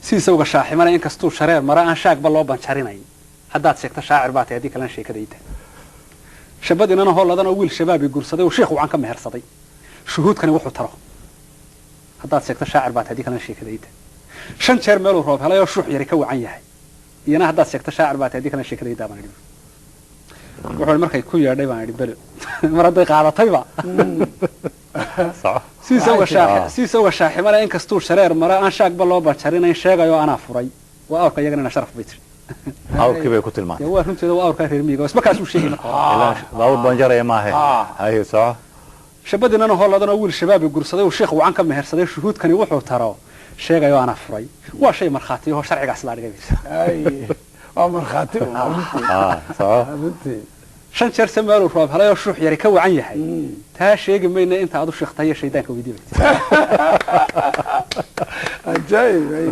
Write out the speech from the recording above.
Siisawga shaaximana inkastuu shareer mara aan shaagba loo banjarinayn, haddaad sheegto shaacir baa tahay, haddii kalena sheekadayda. Shabadinana hooladan oo wiil shabaabi guursaday oo sheekh wacan ka mehersaday, shuhuudkani wuxuu taro, haddaad sheegto shaacir baa tahay, haddii kalena sheekadayda. 5 jeer meeluu roob helay oo shuux yari ka wacan yahay, iyana haddaad sheegto shaacir baa tahay, haddii kalena sheekadayda, baan idhi. Wuxuu markay ku yeedhay baan idhi belo mar hadday qaadatayba. Soco. Siisawga shaaximana inkastuu shareer mara aan shaagba loo banjarinayn, sheegayo anaa furay, waa awrka iyagana ina sharaf bay tiri. Awrkii bay ku tilmaantay. Dee waa runteeda, waa awrkaa reer miyiga, isba kaasuu sheegay marka hore. Ilaa baabur banjaraya maahe. Haye, soco. Shabadinana hooladan oo wiil shabaabi guursaday oo sheekh wacan ka mehersaday, shuhuudkani wuxuu taro, sheegayo anaa furay, waa shay markhaatiyaho sharcigaas la dhigay bay tiri. Ay, waa markhaati un, waa runtii. Soco. Waa runtii. 5 jeer se meeluu roob helay oo shuux yari ka wacan yahay, taa sheegi mayna, inta aad u sheektahay shaydaanka weydii bay tiri. Ajaayib ay.